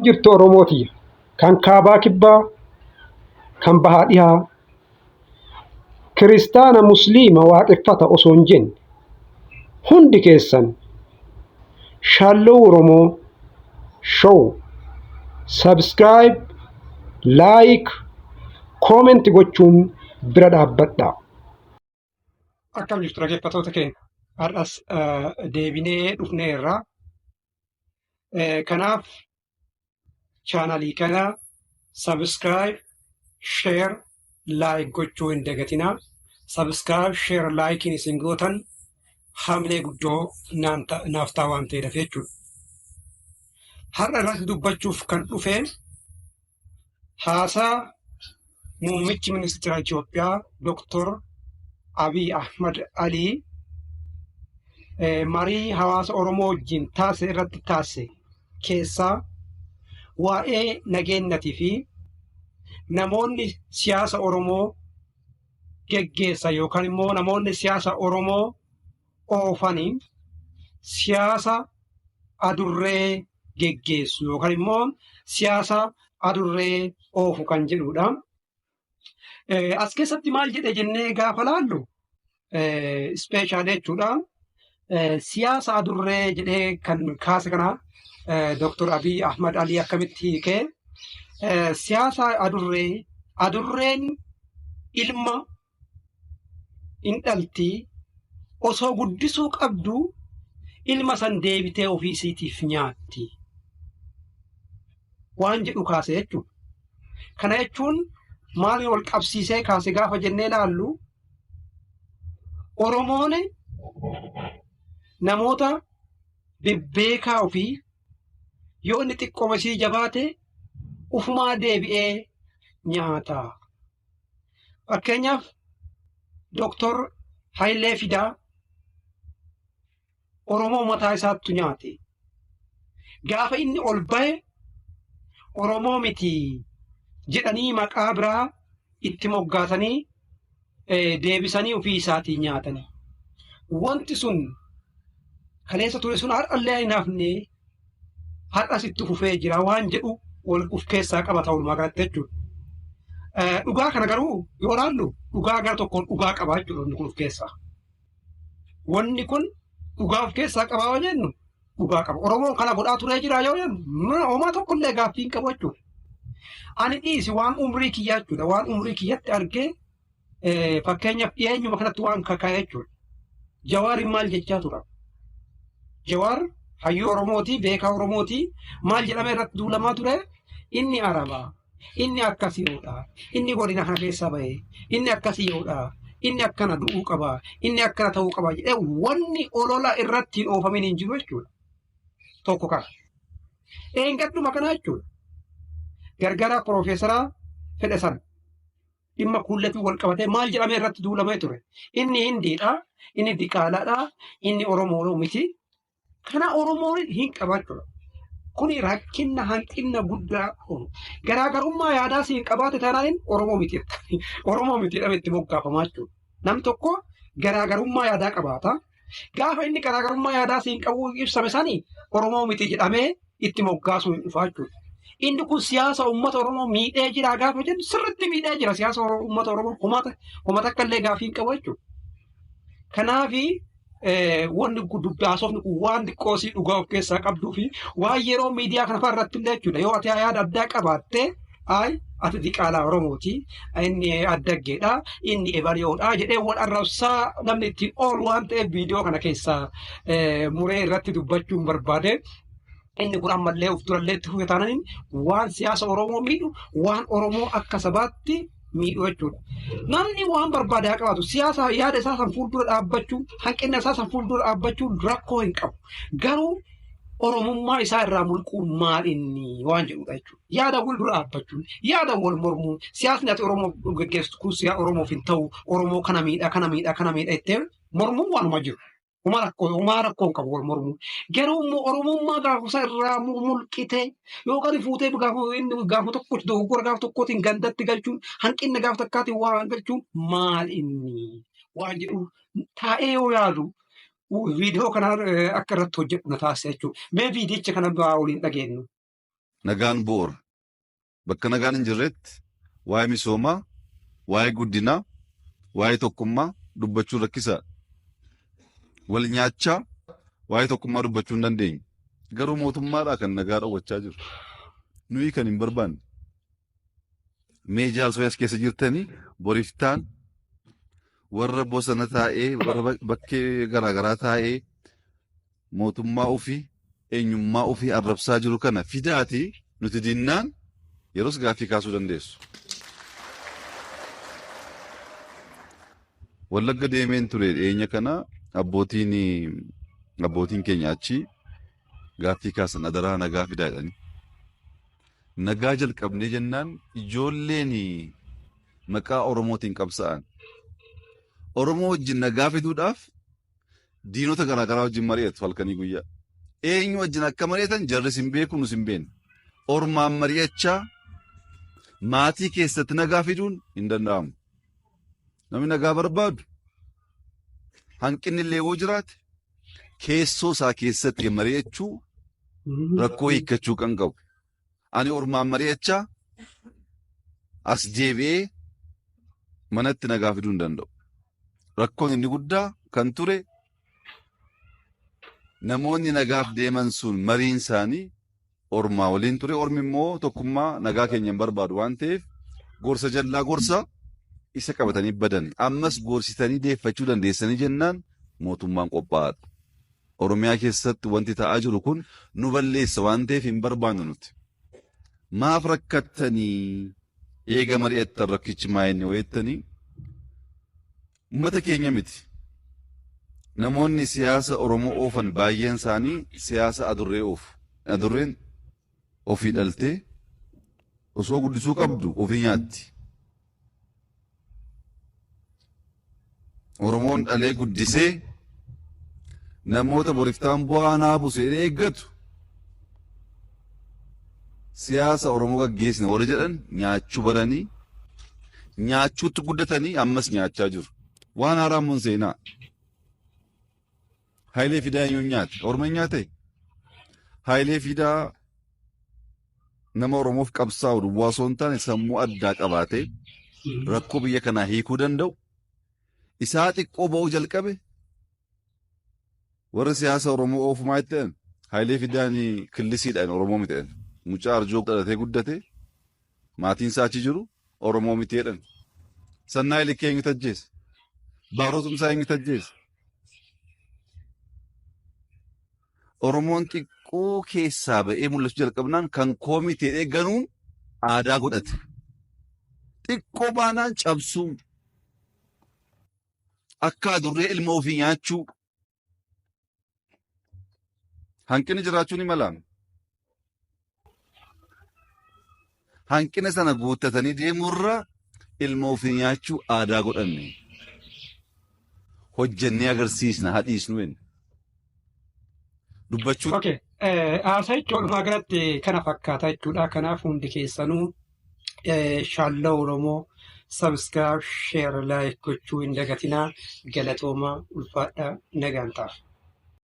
Jirtu Oromoo tiyya. Kan kaabaa kibbaa, kan bahaa dhihaa, kiristaana musliima waaqeffata osoo hin jenne hundi keessan Shaalloo Oromoo Show subscribe, like, comment gochuun bira dhaabbadhaa. Akkam jirtu dhaggeeffattoota keenya? Har'as deebinee dhufneerra. Kanaaf chaanalii kana subscribe, share, like gochuu hin dagatinaa. Subscribe, share, like'n isin gootan hamilee guddoo naaf ta'a waan ta'eedhaaf jechuudha. Har'a irratti dubbachuuf kan dhufe haasaa muummichi ministeera Itoophiyaa Dr. Abiy Ahmad Alii marii hawaasa Oromoo wajjin taasise irratti taasise keessaa waa'ee nageenyatii fi namoonni siyaasa Oromoo geggeessan yookaan immoo namoonni siyaasa Oromoo oofanii siyaasa adurree geggeessu yookaan immoo siyaasa adurree oofu kan jedhudha. As keessatti maal jedhe jennee gaafa laallu ispeeshaalee jechuudha. Siyaasa adurree jedhee kan kaase kana Dr. Abiy Ahmad Alii akkamitti hiikee siyaasa adurree adurreen ilma in dhalti osoo guddisuu qabdu ilma san deebitee ofii isiitiif nyaatti waan jedhu kaase jechuudha. Kana jechuun maaliin wal qabsiisee kaase gaafa jennee ilaallu Oromoon namoota bebbeekaa ofii yoo inni xiqqooma isii jabaate ufumaa deebi'ee nyaata. Fakkeenyaaf Dooktor Hayilee Fidaa Oromoo mataa isaattu nyaate. Gaafa inni ol bahe Oromoo miti jedhanii maqaa biraa itti moggaasanii deebisanii ofii isaatii nyaatanii. Wanti sun kaleessa ture sun har'allee hin hafne har'as itti fufee jira waan jedhu wal of keessaa qabata walumaa galatti jechuudha. Dhugaa kana garuu yoo ilaallu dhugaa gara tokkoon dhugaa qaba jechuudha wanni kun of keessaa. Wanni kun dhugaa of keessaa qabaa yoo jennu dhugaa qaba. Oromoon kana godhaa turee jira yoo jennu homaa tokkollee gaaffii hin qabu jechuudha. Ani dhiisi waan umrii kiyyaa jechuudha. Waan umrii kiyyatti argee fakkeenyaaf dhiyeenyuma kanatti waan kaka'e jechuudha. Jawaariin maal jechaa tura? Jawaar hayyuu Oromooti, beekaa Oromooti. Maal jedhamee irratti duulamaa ture? Inni Araba, inni akkasii yoodha, inni godina kana keessa bahe, inni akkasii yoodha, inni akkana du'uu qaba, inni akkana ta'uu qaba jedhee wanni olola irratti hin oofamin hin jiru jechuudha. Tokko kana. Dheengadduma kana jechuudha. Gargaaraa Piroofeesaraa Fedhasan dhimma kuulleetiin wal qabatee maal jedhamee irratti duulamee ture. Inni Hindiidha, inni Diqaalaadha, inni Oromoo miti. Kana Oromoon hin qabaachuudha. Kuni rakkinna hanqinna guddaa uumu. Garaagarummaa yaadaa siin qabaate taanaan Oromoo miti. Oromoo miti jedhamee itti moggaafamaa jechuudha. Namni tokko garaagarummaa yaadaa qabaata. Gaafa inni garaagarummaa yaadaa siin qabu ibsame sani Oromoo miti jedhamee itti moggaasuu hin dhufaa jechuudha. Inni kun siyaasa uummata Oromoo miidhee jira gaafa jennu sirriitti miidhee jira siyaasa uummata Oromoo homaa takka illee gaafii hin qabu jechuudha. Kanaafi wanni dubbi haasofni kun waan xiqqoo sii dhugaa of keessaa qabduu fi waan yeroo miidiyaa kana fa'aa irratti illee jechuudha. Yoo ati yaada addaa qabaatte ay ati diqaalaa Oromooti, inni addaggeedha, inni ebaliyoodha jedhee wal arrabsaa namni ittiin oolu waan ta'eef viidiyoo kana keessaa muree irratti dubbachuun barbaade. Inni kun ammallee of durallee itti fufe taanaan waan siyaasa Oromoo miidhu, waan Oromoo akka sabaatti miidhu jechuudha. Namni waan barbaade haa qabaatu. Siyaasa yaada isaa san fuuldura dhaabbachuu, hanqina isaa san fuuldura dhaabbachuu rakkoo hin qabu. Garuu Oromummaa isaa irraa mulquun maal inni waan jedhudha jechuudha. Yaada wal dura dhaabbachuun, yaada wal mormuun, siyaasni ati Oromoo geggeessitu kun siyaa Oromoof hin ta'u, Oromoo kana miidha, kana miidha, kana miidha jettee mormuun waanuma jiru. Homaa rakkoo hin qabu wal mormuun. Garuu immoo Oromummaa gaafa isa irraa mulqitee yookaan fuutee gaafa inni gaafa tokkotti dogoggora gaafa tokkootiin gandatti galchuun hanqinna gaafa takkaatiin waa galchuun maal inni waan jedhu taa'ee yoo yaadu viidiyoo kana akka irratti hojjedhu na taasisa jechuudha. Mee viidiyicha kana biraa waliin dhageenyu. Nagaan bu'uura. Bakka nagaan hin jirretti waa'ee misoomaa, waa'ee guddinaa, waa'ee tokkummaa dubbachuun rakkisaadha. Wal nyaachaa waa'ee tokkummaa dubbachuu hin dandeenyu. Garuu mootummaadhaa kan nagaa dhowwachaa jiru. Nuyi kan hin barbaanne. Mee jaarsoo as keessa jirtanii boriftaan warra bosona taa'ee warra bakkee garaagaraa taa'ee mootummaa ofii eenyummaa ofii arrabsaa jiru kana fidaatii nuti dinnaan yeroos gaaffii kaasuu dandeessu. Wallagga deemeen ture dhiyeenya kana abbootiin keenya achi gaaffii kaasan adaraa nagaa fidaa jedhanii. Nagaa jalqabnee jennaan ijoolleen maqaa Oromootiin qabsa'an. Oromoo wajjin nagaa fiduudhaaf diinota garaagaraa wajjin mari'atu halkanii guyyaa. Eenyu wajjin akka mari'atan jarris hin beeku nus hin beeknu. Ormaan mari'achaa maatii keessatti nagaa fiduun hin danda'amu. Namni nagaa barbaadu hanqinni illee yoo jiraate keessoo isaa keessatti mari'achuu rakkoo hiikkachuu kan qabu. Ani ormaan mari'achaa as deebi'ee manatti nagaa fiduu hin danda'u. Rakkoon inni guddaa kan ture namoonni nagaaf deeman sun mariin isaanii ormaa waliin ture. Ormi immoo tokkummaa nagaa keenya hin barbaadu waan ta'eef gorsa jallaa gorsa isa qabatanii badan. Ammas gorsitanii deeffachuu dandeessanii jennaan mootummaan qophaa'aadha. Oromiyaa keessatti wanti ta'aa jiru kun nu balleessa waan ta'eef hin barbaannu nuti. Maaf rakkattanii eega mari'attan rakkichi maa inni wayettanii uummata keenya miti. Namoonni siyaasa Oromoo oofan baay'een isaanii siyaasa adurree oofu. Adurreen ofii dhaltee osoo guddisuu qabdu ofii nyaatti. Oromoon dhalee guddisee namoota boriftaan bu'aa naa buuse jedhee eeggatu. Siyaasa Oromoo gaggeessina warri jedhan nyaachuu baranii nyaachuutti guddatanii ammas nyaachaa jiru. Waan haaraa mun seenaa. Hayilee Fidaa eenyuun nyaate? Orma nyaate? Hayilee Fidaa nama Oromoof qabsaa'u duwwaa osoo hin taane sammuu addaa qabaatee rakkoo biyya kanaa hiikuu danda'u. Isaa xiqqoo ba'uu jalqabe warri siyaasa Oromoo oofumaa itti jedhan Hayilee Fidaan killisiidhaan Oromoo miti jedhan. Mucaa arjoo dhalatee guddate maatiin isaa achi jiru Oromoo miti jedhan. Sannaa Ilikee eenyutu ajjeese? Baaroo Tumsaa eenyutu ajjeese? Oromoon xiqqoo keessaa ba'ee mul'achuu jalqabnaan kan koo miti jedhee ganuun aadaa godhate. Xiqqoo baanaan cabsuu akka adurree ilma ofii nyaachuu hanqinni jiraachuu ni mala. Hanqina sana guuttatanii deemuurra ilma ofii nyaachuu aadaa godhanne. Hojjennee agarsiisna hadhiisnu inni. Dubbachuu. Okay. Haasaa jechuun walumaa galatti kana fakkaata jechuudha. Kanaaf hundi keessanuu shaalloo Oromoo subscribe, share, like gochuu hin dagatinaa. Galatoomaa ulfaadhaa nagaan ta'a.